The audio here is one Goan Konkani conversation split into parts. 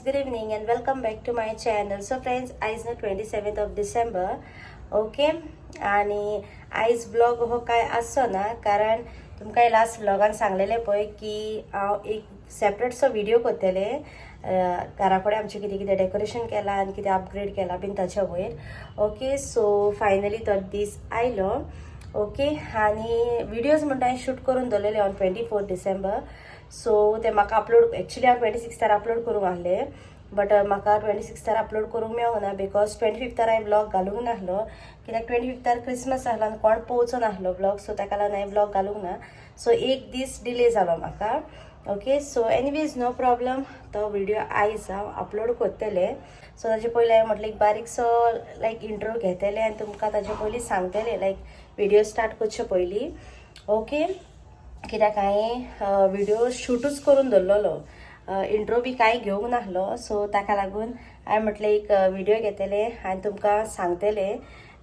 Good evening and welcome back to my channel. So friends, आयज न्हू 27th of December, okay. आनी आयज व्लॉग हो काय आसचो ना, कारण तुमकां लास्ट व्लॉगान सांगलेलें पळय की हांव एक सेपरेटसो व्हिडिओ करतलें, घरा कडेन आमचें कितें कितें डेकोरेशन केलां आनी कितें अपग्रेड केलां बीन ताच्या वयर. ओके, सो फायनली तो दीस आयलो. ओके, आनी व्हिडियोज म्हणटा हांवें शूट करून दवरलेले ऑन 24 डिसेंबर. सो ते म्हाका अपलोड, एक्चुली हांव 26थार अपलोड करूंक आहले, बट म्हाका 26थार अपलोड करूंक मेळूंक ना, because 25थार हांवें व्लॉग घालूंक नासलो, कित्याक 25थार क्रिसमस आहलो आनी कोण पळोवचो नासलो व्लॉग. सो ताका लागून हांवें व्लॉग घालूंक ना. सो एक दीस डिले जालो म्हाका. Okay, so anyways, no problem. तो व्हिडिओ आयज हांव अपलोड करतलें. सो ताजे पयलीं हांवें म्हटलें, एक बारीकसो लायक इंट्रो घेतलें आनी तुमकां ताजे पयलीं सांगतलें, लायक व्हिडिओ स्टार्ट करचे पयलीं. ओके, कित्याक हांवें व्हिडिओ शूटूच करून दवरलेलो, इंट्रो बी कांय घेवंक नासलो. सो ताका लागून हांवें म्हटलें, एक व्हिडिओ घेतलें आनी तुमकां सांगतलें,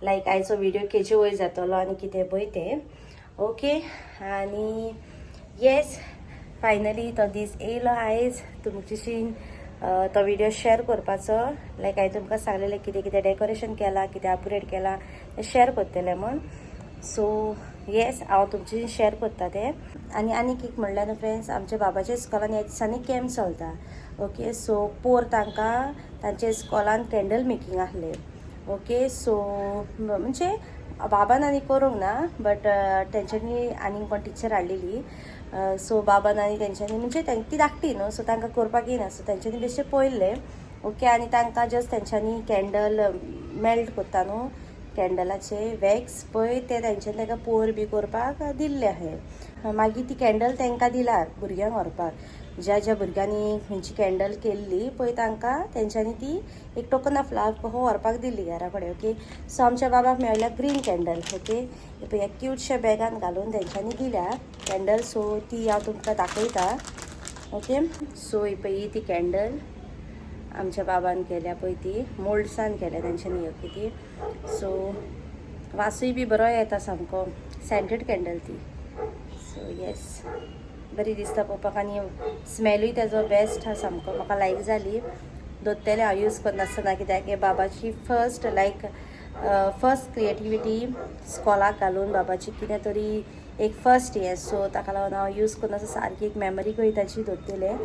लायक आयचो व्हिडिओ केजे वयर जातलो आनी कितें पळय तें. ओके, आनी येस, फायनली तो दीस येयलो. आयज तुमच्याशी तो व्हिडिओ शेअर करपाचो, लायक हांवें तुमकां सांगलेलें कितें कितें डेकोरेशन केलां, कितें अपग्रेड केलां तें शेअर करतलें म्हूण. सो येस, हांव तुमचे शेअर करता तें. आनी आनीक एक म्हणल्यार न्हू फ्रेंड्स, आमच्या बाबाच्या इस्कॉलान ह्या दिसांनी कॅम्प चलता. ओके, सो पोर तांकां तांच्या इस्कॉलान कॅन्डल मेकिंग आहलें. ओके, सो म्हणजे बाबान आनी करूंक ना, बट तेंच्यांनी आनीक कोण टिचर हाडलेली. सो बाबान आनी तेंच्यांनी, म्हणजे ती धाकटी न्हू, सो तांकां करपाक येयना, सो तेंच्यांनी बेश्टें पळयल्लें. ओके, आनी तांकां जस्ट तेंच्यांनी कॅन्डल मेल्ट करता न्हू, कॅन्डलाचे वॅक्स पळय ते, तेंच्यांनी ताका पोर बी करपाक दिल्ले आहे. मागीर ती कॅन्डल तांकां दिला भुरग्यांक व्हरपाक. ज्या ज्या भुरग्यांनी खंयची कॅन्डल केल्ली पळय, तांकां तेंच्यांनी ती एक टोकन ऑफ लव कसो व्हरपाक दिल्ली घरा कडेन. ओके, सो आमच्या बाबाक मेळ्ळ्या ग्रीन कॅन्डल. ओके, पळय, ह्या क्यूटशा बॅगान घालून तेंच्यांनी दिल्या कॅन्डल. सो ती हांव तुमकां दाखयता. ओके, सो ही पळय, ही ती कॅन्डल आमच्या बाबान केल्या पळय, ती मोल्ड्सान केल्या तेंच्यांनी. ओके, ती सो वासूय बी बरो येता सामको, सेंटेड कॅन्डल ती. सो येस, बरी दिसता पळोवपाक आनी स्मेलूय तेजो बेस्ट आहा सामको. म्हाका लायक जाली. दोत्तेले हांव यूज करनासतना, कित्याक हे बाबाची फर्स्ट, लायक फर्स्ट क्रिएटिविटी स्कॉलाक घालून बाबाची कितें तरी एक फर्स्ट हें. सो ताका लागून हांव यूज करनासतना सारकी एक मेमरी कही ताची दवरतलें.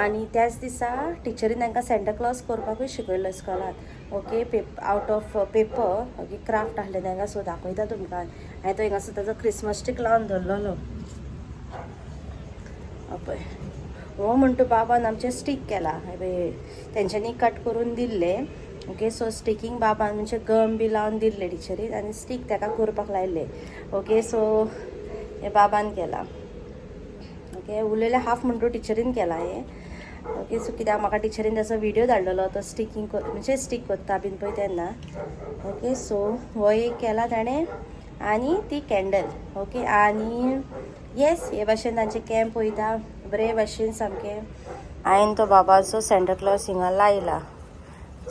आनी त्याच दिसा टिचरीन तांकां सँटा क्लॉज करपाकूय शिकयल्लो स्कॉलान. Okay, out of paper, okay, craft आहलें तांकां. सो दाखयता तुमकां. हांवें तो हिंगासर ताजो क्रिसमस ट्री लावन दवरलेलो पळय. हो म्हणटा बाबान आमचें स्टीक केला पळय, तेंच्यांनी कट करून दिल्लें. ओके, सो स्टिकींग बाबान म्हणजे गम बी लावन दिल्लें टिचरीन आनी स्टीक ताका करपाक लायल्लें. ओके, सो हें बाबान केलां. ओके, उरलेलें हाफ म्हणटा टिचरीन केलां हें. ओके, सो कित्याक म्हाका टिचरीन ताचो व्हिडियो धाडलेलो, तो स्टिकींग म्हणजे स्टीक करता बीन पळय तेन्ना. ओके, सो हो एक केला ताणें आनी ती कॅन्डल. ओके, आनी येस, हे भाशेन तांचे कॅम्प वयता बरे भाशेन सामकें. हांवें तो बाबाचो सँटा क्लॉज हिंगा लायला,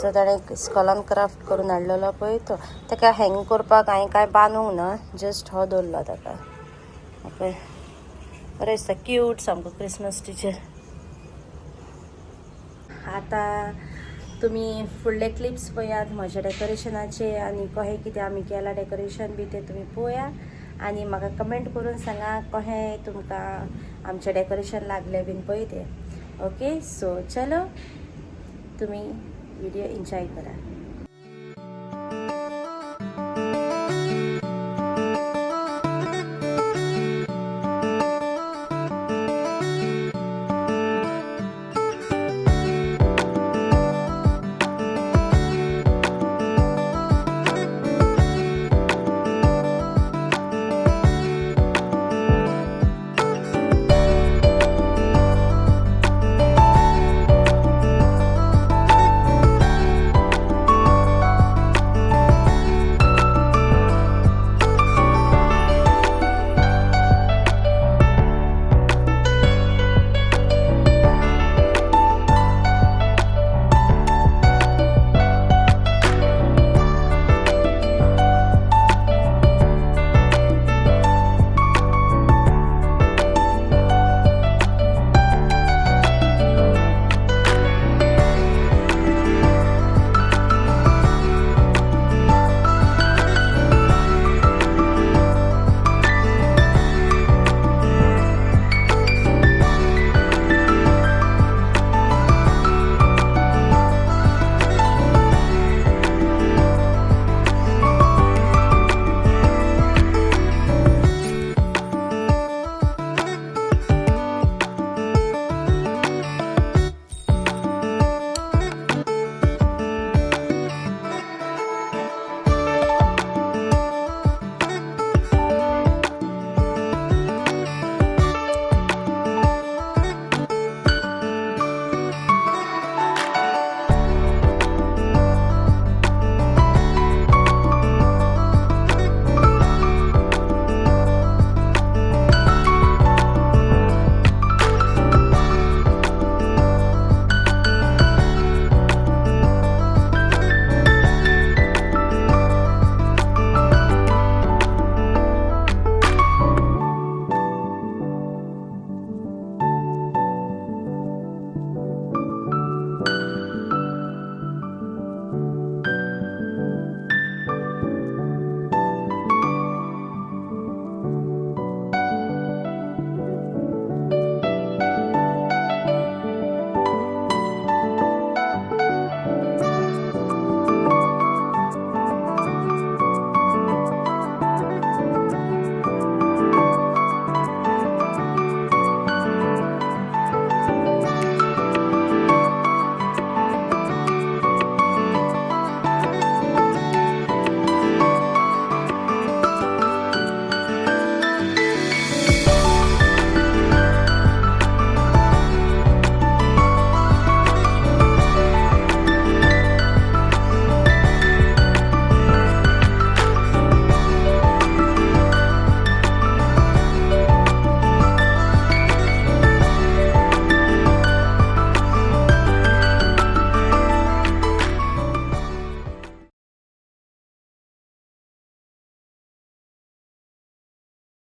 जो ताणें स्कॉलान क्राफ्ट करून हाडलेलो पळय तो. ताका हँग करपाक हांवें कांय बांदूंक ना, जस्ट हो दवरलो ताका. ओके, बरें दिसता, क्यूट सामको क्रिसमस ट्रीचेर. आतां तुमी फुडले क्लिप्स पळयात म्हज्या डेकोरेशनाचे आनी कशें कितें आमी केलां डेकोरेशन बी तें तुमी पळया आनी म्हाका कमेंट करून सांगा कशें तुमकां आमचें डेकोरेशन लागलें बीन पळय तें. ओके, सो चलो, तुमी व्हिडिओ एन्जॉय करा.